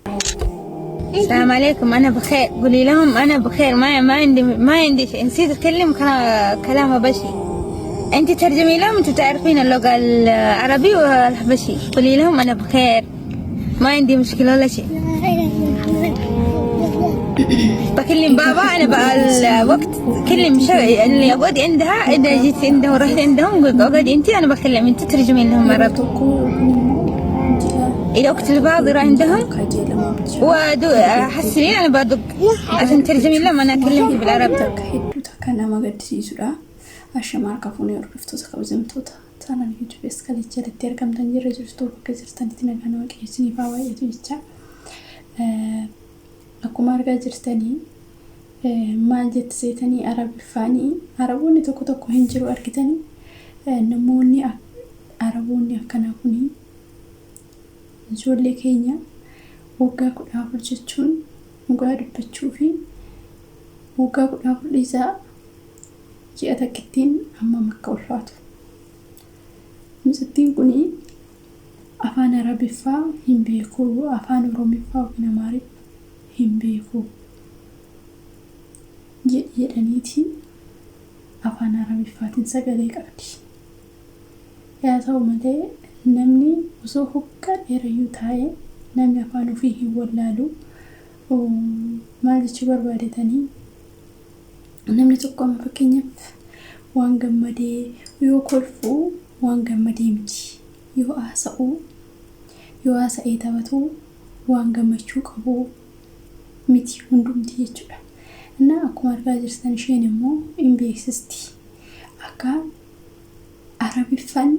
السلام عليكم، أنا بخير. قولي لهم أنا بخير، ما عندي شيء. نسيت أتكلم كلام حبشي. أنت ترجمي لهم، أنتوا تعرفين اللغة العربي والحبشي. قولي لهم أنا بخير، ما عندي مشكلة ولا شيء. بكلم بابا أنا بقى الوقت كلم شوي اللي أقعد عندها. إذا جيت عندهم ورحت عندهم قلت أقعد أنت، أنا بكلم، أنت ترجمي لهم Yeroo عربي. Tokko yookiin immoo ji'a إذا وقت الفاضي عندهم kajeelamaa jechuudha. ودو حسنين أنا بدق عشان ترجمي لهم أنا أكلمك بالعربي. Takka hedduu takka nama gaddisiisudha. Ashama harka fuunee hordoftoota kabajamtoota chaanal YouTube Eskalee jalatti argamtan jirra jirtu bakka jirtanitti nagaan waaqayyo isiniif haa baay'atu jecha. Akkuma argaa jirtanii maal jetti seetanii Arabiffaanii Araboonni tokko tokko hin jiru argitanii namoonni Araboonni akkanaa kunii ijoollee keenya waggaa 14 jechuun dhugaa dubbachuu fi waggaa 14 dhiisaa ji'a takkittiin hammam akka ulfaatu. Mucattiin kun afaan Arabiffaa hin beeku, afaan Oromiffaa yookiin Amaariffa hin beeku jedhaniiti afaan Arabiffaatiin sagalee qabdi. Yaa ta'u malee namni osoo hoggaa dheerayyuu taa'ee namni afaan ofii hin wallaalu. Maal jechuu barbaadetanii namni tokko amma fakkeenyaaf waan gammadee yoo kolfuu waan gammadee miti, yoo haasa'u yoo haasa'ee taphatu waan gammachuu qabu miti hundumti jechuudha. Innaa akkuma argaa jirtan isheen immoo hin beeksisti akka Arabiffaan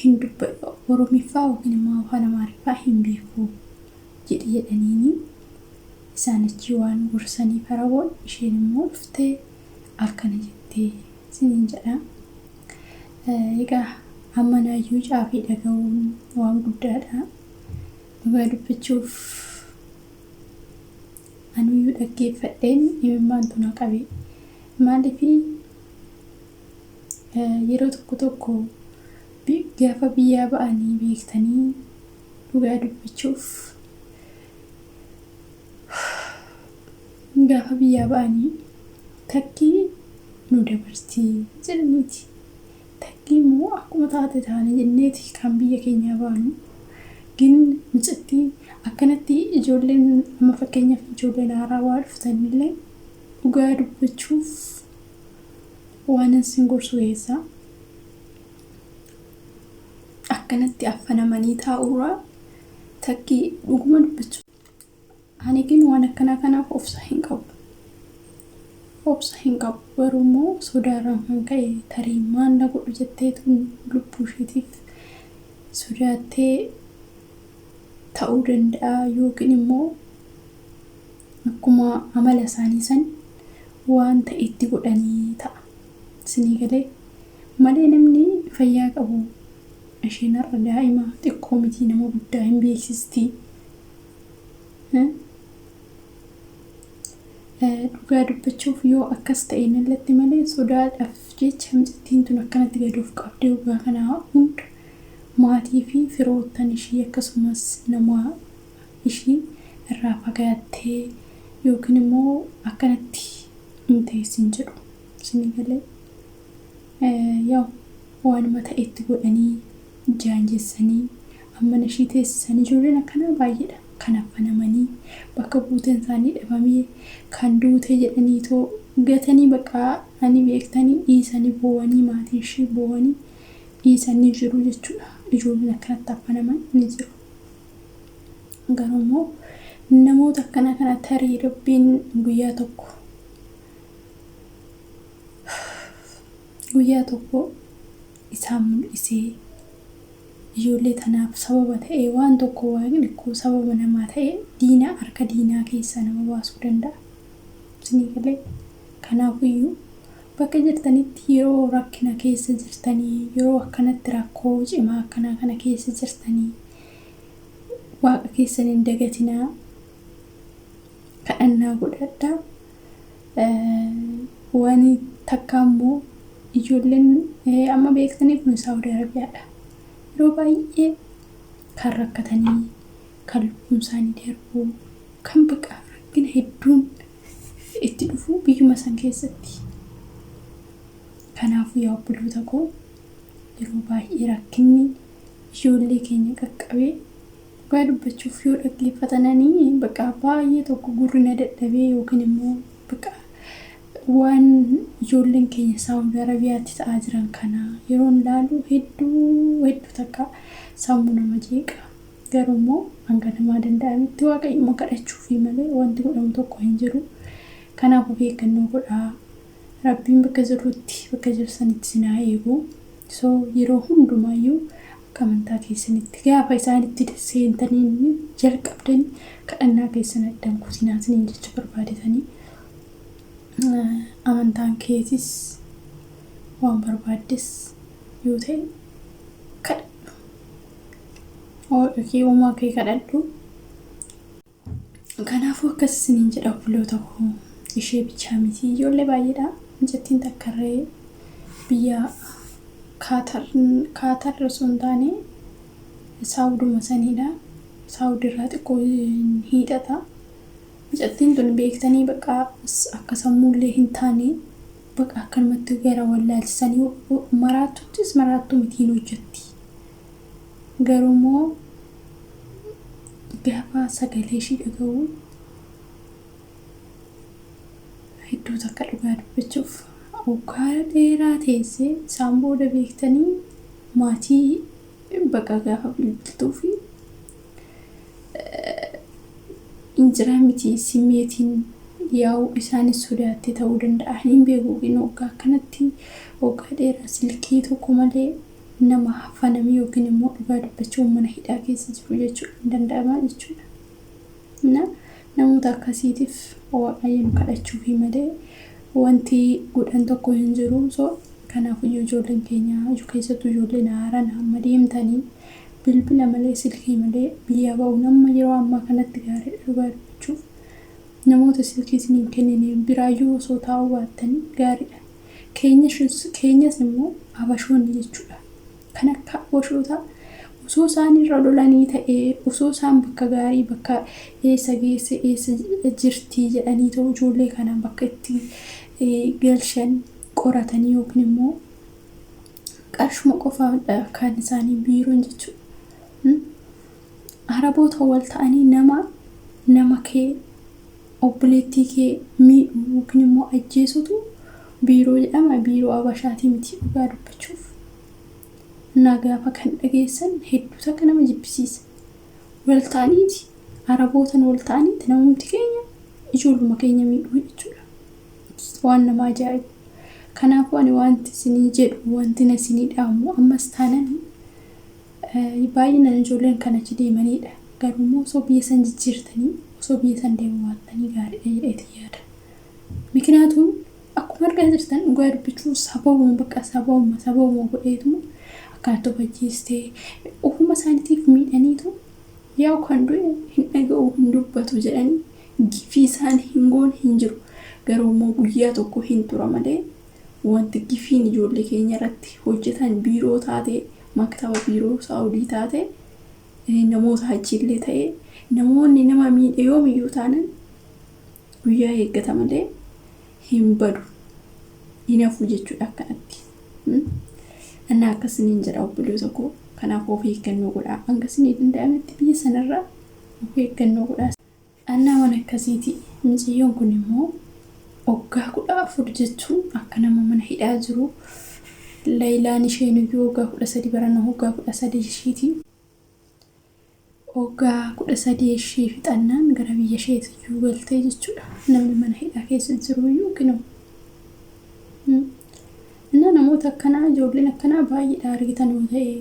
hin dubbatu, Oromiffaa yookiin immoo afaan Amaariffaa hin beeku jedhi jedhaniini isaan achi waan gorsaniif Araboon isheen immoo dhuftee akkana jettee isiniin jedha. Egaa amma naayyuu caafii dhaga'uun waan guddaadha. Dhugaa dubbachuuf anuyyuu dhaggeeffadheen imimmaantu na qabe. Maaliif yeroo tokko tokko gaafa biyyaa ba'anii beektanii dhugaa dubbachuuf gaafa biyyaa ba'anii takkii nu dabartii jedhaniiti. Takkii immoo akkuma taate taane jenneeti kan biyya keenyaa baanu. Gin mucattii akkanatti ijoolleen amma fakkeenyaaf ijoolleen haaraa waa dhuftanillee dhugaa dubbachuuf waan isin gorsu keessaa akkanatti affanamanii taa'uurraa takkii dhuguma dubbachuu. Ani gin waan akkanaa kanaaf obsa hin qabu. Obsa hin qabu garuu immoo sodaarraan kan ka'e tarii maal na godhu jetteetu lubbuu isheetiif sodaattee ta'uu danda'a yookiin immoo akkuma amala isaanii san waan ta'e itti godhanii ta'a. Isinii galee malee namni fayyaa qabu isheen har'a daa'ima xiqqoo miti nama guddaa hin beeksisti. Dhugaa dubbachuuf yoo akkas ta'e nallatti malee sodaadhaaf jecha mucattiin tun akkanatti gad of qabdee waggaa kanaa hunda maatii fi firoottan ishii akkasumas nama ishii irraa fagaattee yookiin immoo akkanatti hin teessin jedhu. Isinii galee yaa waanuma ta'etti godhanii jaanjessanii ammana ishii teessisan ijoolleen akkanaa baay'eedha. Kan affanamanii bakka buuteen isaanii dhabamee kan duute jedhanii too gatanii bakka ani beektanii dhiisanii boo'anii maatiin ishii boo'anii dhiisanii jiru jechuudha. Ijoolleen akkanatti affanaman ni jiru. Garuu immoo namoota akkana kana tarii Rabbiin guyyaa tokko isaan mul'isee ijoollee tanaaf sababa ta'e waan tokko waaqni koo sababa namaa ta'e diinaa harka diinaa keessaa nama baasuu danda'a. Isinii galee kanaafiyyuu bakka jirtanitti yeroo rakkina keessa jirtanii yeroo akkanatti rakkoo cimaa akkanaa kana keessa jirtanii waaqa keessan hin dagatinaa, kadhannaa godhadhaa. Waan takka immoo ijoolleen amma beektanii kun Saawudi Arabiyaadha. Yeroo baay'ee kan rakkatanii Kan lubbuun isaanii darbu, kan bakka rakkina hedduun itti dhufu biyyuma san keessatti. Kanaafuu yaa obboloota koo, yeroo baay'ee rakkinni ijoollee keenya qaqqabee, dhugaa dubbachuuf yoo dhaggeeffatananii, bakka baay'ee tokko gurri na dadhabee yookiin immoo bakka waan ijoolleen keenya Saawud Arabiyaatti ta'aa jiran kana yeroon ilaalu hedduu hedduu takka sammuu nama jeeqa. Garuu immoo hanga namaa danda'ametti Waaqayyuma kadhachuufi malee wanti godhamu tokko hin jiru. Kanaaf of eeggannoo godhaa. Rabbiin bakka jirrutti, bakka jirsanitti isin haa eegu. So yeroo hundumaayyuu akka amantaa keessanitti gaafa isaanitti seentanii jalqabdanii kadhannaa keessan addan kutinaa isiniin jecha barbaadetanii, amantaan keetis waan barbaaddes yoo ta'e kadhadhu. Waaqa kee, uumaa kee kadhadhu. Kanaafuu akkas isiniin jedha, obboloota koo. Ishee bichaa miti, ijoollee baay'eedha. Mucattiin takkarree biyya Kaatar osoo hin taane Saawuduma saniidha. Saawudirraa xiqqoo hiixata. Mucattiin tun beektanii, bakka akka sammuullee hin taane, bakka akkanumatti gara wallaalchisanii maraatuttis maraattuu mitiin hojjetti. Garuu immoo gaafa sagalee ishii dhaga'u hedduu takka, dhugaa dubbachuuf, waggaa dheeraa teessee isaan booda beektanii maatii bakka gaafa bilbiltuu fi injiraa miti, simmeetiin yaa'u isaanis sodaatte ta'uu danda'a. Hin beeku, waggaa akkanatti waggaa dheeraa silkii tokko malee nama hafaname yookiin immoo dhugaa dubbachuun mana hidhaa keessa jiru jechuudha hin danda'ama jechuudha. Na namoota akkasiitiif Waaqayyoon kadhachuufi malee wanti godhan tokko hin jiru. So kanaafuu ijoolleen keenya, keessattuu ijoolleen haaraan amma deemtanii, bilbila malee, silkii malee biyyaa ba'uun amma yeroo ammaa kanatti gaariidha, dhugaa dubbachuuf. Namoota silkii isiniin kennine biraayyuu osoo taa'uu baattanii gaariidha. Keenyas immoo Habashoonni jechuudha. Kan akka Habashootaa osoo isaan irra lolanii ta'ee, osoo isaan bakka gaarii, bakka eessa geesse, eessa jirtii jedhanii ta'u, ijoollee kana bakka itti galchan qoratanii yookiin immoo qarshuma qofaadha kan isaanii biiroon jechuudha. Araboota wal ta'anii nama kee, obboleettii kee miidhuu yookiin immoo ajjeesutu biiroo jedhama. Biiroo Abashaatii miti, dhugaa dubbachuuf. Na gaafa kan dhageessan hedduu takka nama jibbisiisa. Wal ta'aniiti, Arabootan wal ta'aniiti namumti keenya ijoolluma keenya miidhuu jechuudha. Waan nama ajaa'ibu. Kanaafuu ani wanti isinii jedhu, wanti na isinii dhaamu, ammas taanan baay'inaan ijoolleen kan achi deemanidha. Garuu immoo osoo biyya san jijjiirtanii, osoo biyya san deemuu baattanii gaariidha jedheeti yaada. Mikinaatuun akkuma argaa jirtan, dhugaa dubbachuu, sababuma bakka sababuma godheetuma akkanatti of ajjeestee, ofuma isaaniitiif miidhaniitu, yaa'u kan du'e hin dhaga'u, hin dubbatu jedhanii gifii isaan hin goone hin jiru. Garuu immoo guyyaa tokko hin tura malee wanti gifiin ijoollee keenya irratti hojjetan, biiroo taate, maktaba biiroo Saawudii taate, namoota achiillee ta'e, namoonni nama miidhe yoomiyyuu taanan guyyaa eeggata malee hin badu, hin hafu jechuudha akkanatti. Innaa akkasiniin jedha, obboloota koo. Kanaaf of eeggannoo godhaa. Hanga isinii danda'ametti biyya sanarraa of eeggannoo godhaa. Annaa waan akkasiiti. Miciyyoon kun immoo waggaa 14 jechuun akka nama mana hidhaa jiru. Layilaan isheen iyyuu waggaa 13, barana waggaa 13 ishiiti. Waggaa 13 ishee fixannaan gara biyya isheetti iyyuu galtee jechuudha. Namni mana hidhaa keessa jiru iyyuu kinoo. Innaa namoota akkanaa, ijoolleen akkanaa baay'eedha, argitan yoo ta'e,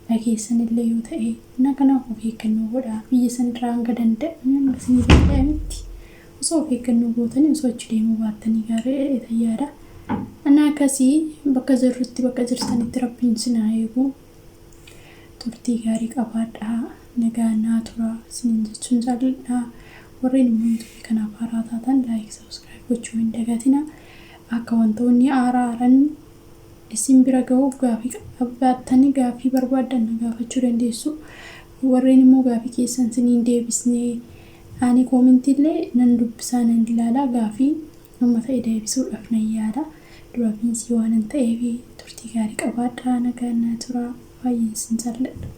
dhageessan illee yoo ta'e. Innaa kanaaf of eeggannoo godhaa. Biyya sanarraa hanga danda'ame, hanga isinii danda'ametti osoo of eeggannoo gootanii, osoo achi deemuu baattanii gaarii yaada. Innaa akkasii bakka jirrutti, bakka jirtanitti Rabbiin isin haa eegu. Turtii gaarii qabaadhaa. Nagaa naa tura isiniin jechuun jaalladha. Warreen immoo YouTubeii kanaaf haaraa taatan like, subscribe gochuu hin dagatina. Akka wantoonni haaraa haaran isin bira gahuuf, gaafii qabaattanii, gaafii barbaaddan na gaafachuu dandeessu. Warreen immoo gaafii keessan siniin deebisnee ani koomintiillee nan dubbisaa nan ilaalaa gaafii amma ta'e deebisuudhaaf nan yaala. Dura biisii waanan ta'eef turtii gaarii qabaadhaa nagaan naa turaa baay'een sin jaalladha.